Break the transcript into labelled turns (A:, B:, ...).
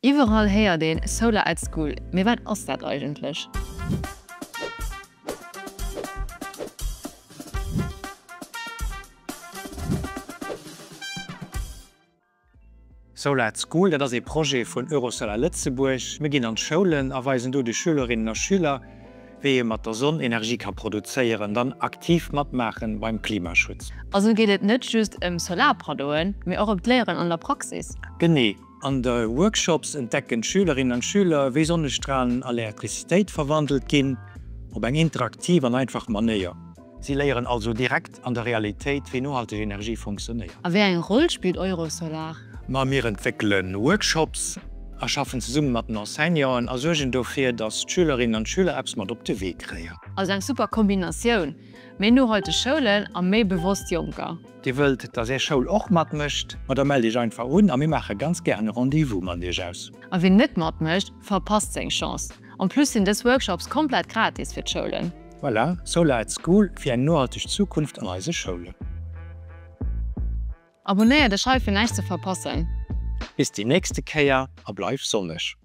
A: Iwwerall héiert een Solar at School, mee wat ass dat eigentlech?
B: Solar at School, dat ass ee Projet vun Eurosolar Lëtzebuerg. Mir ginn an d'Schoulen a weisen do de Schülerinnen a Schüler, wéi ee mat der Sonn Energie ka produzéieren, dann aktiv matmaachen beim Klimaschutz.
A: Also geet et net just ëm Solarpanneauen, mee och ëm d'Léieren an der Praxis?
B: Genee. An de Workshops entdecken d'Schülerinnen an d'Schüler, wéi Sonnestralen a Elektrizitéit verwandelt ginn, op eng interaktiv an einfach Manéier. Si léieren also direkt an der Realitéit, wéi nohalteg Energie funktionéiert.
A: A wéi eng Roll spillt Eurosolar?
B: Ma mir entwéckele Workshops a schaffen zesumme mat den Enseignanten a suergen dofir, dass d'Schülerinnen an d'Schüler eppes mat op de Wee kréien.
A: Also eng super Kombinatioun, méi nohalteg Schoulen a méi bewosst Jonker.
B: Dir wëllt, dass Är Schoul och matmécht? Ma da mellt Iech einfach un a mir maache ganz gären e Rendez-vous mat Iech aus.
A: A wien net matmécht, verpasst seng Chance. En plus sinn dës Workshops komplett gratis fir d'Schoulen.
B: Voilà, Solar at School fir eng nohalteg Zukunft an eise Schoulen.
A: Abonnéier dech hei fir näischt ze verpassen.
B: Bis déi nächste Kéier a bleif sonneg!